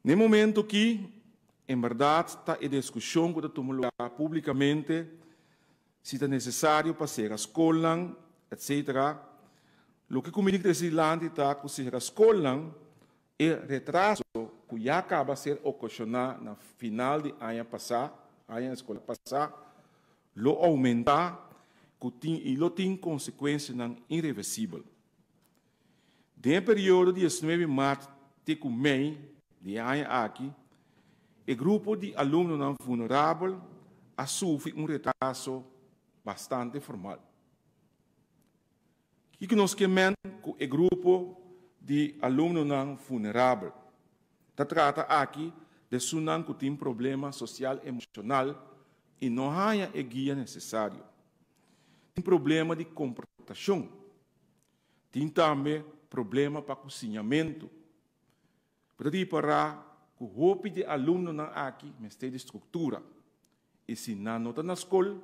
Na e momento aki, en bèrdat ta e diskushon ku ta tuma lugá públikamente si ta nesesario pa sera skolnan, etc. Loke ku mi ta dilanti ta ku sera skolnan, e retraso ku ya kaba ser okashoná na final di aña pasá, aña eskolar pasá, lo oumentá ku tin i lo tin konsekuensianan ireversibel. Den e periodo di 19 mart te ku mei di aña aki, e grupo di alumnonan vulnerabel a sufri un retraso bastante formal. Kiko nos ke men ku e grupo di alumnonan vulnerabel? Ta trata aki di esunnan ku tin problema sosial emoshonal i no haña e guia nesesario. Tin problema di komportashon. Tin tambe problema pa ku siñamentu. Bo ta ripará ku hopi di alumnonan aki mester di struktura. I si nan no ta na skol,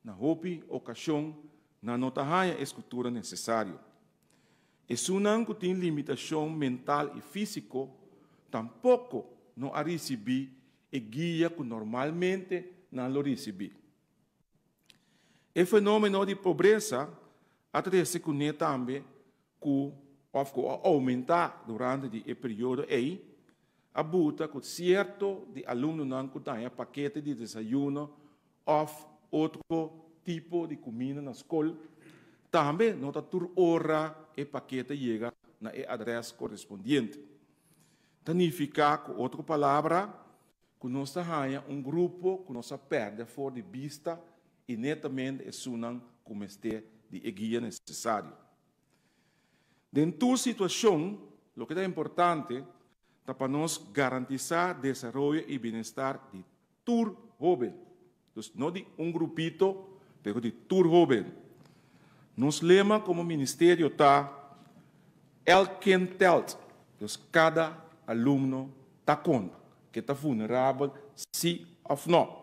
na hopi okashon nan no ta haña e struktura nesesario. Esunnan ku tin limitashon mental i físiko tampoko no a risibí e guia ku normalmente nan lo risibí. E fenómeno di pobresa a trese kuné tambe ku òf ku a oumentá durante di e periodo ei, a buta ku sierto di alumnonan ku daña pakete di desayuno òf otro tipo di kuminda na skol, tambe no ta tur ora e pakete yega na e adrès korespondiente. Ta nifiká ku otro palabra ku nos ta haña un grupo ku nos a pèrdè for di bista i netamente esunnan ku mester di e guia nesesario. Den tur situashon, loke ta importante ta pa nos garantisá desaroyo i bienestar di tur hóben. Dus no di un grupito, pero di tur hóben. Nos lema komo ministerio ta Elk kind telt, dus kada alumno ta konta, ke ta vulnerabel si òf no.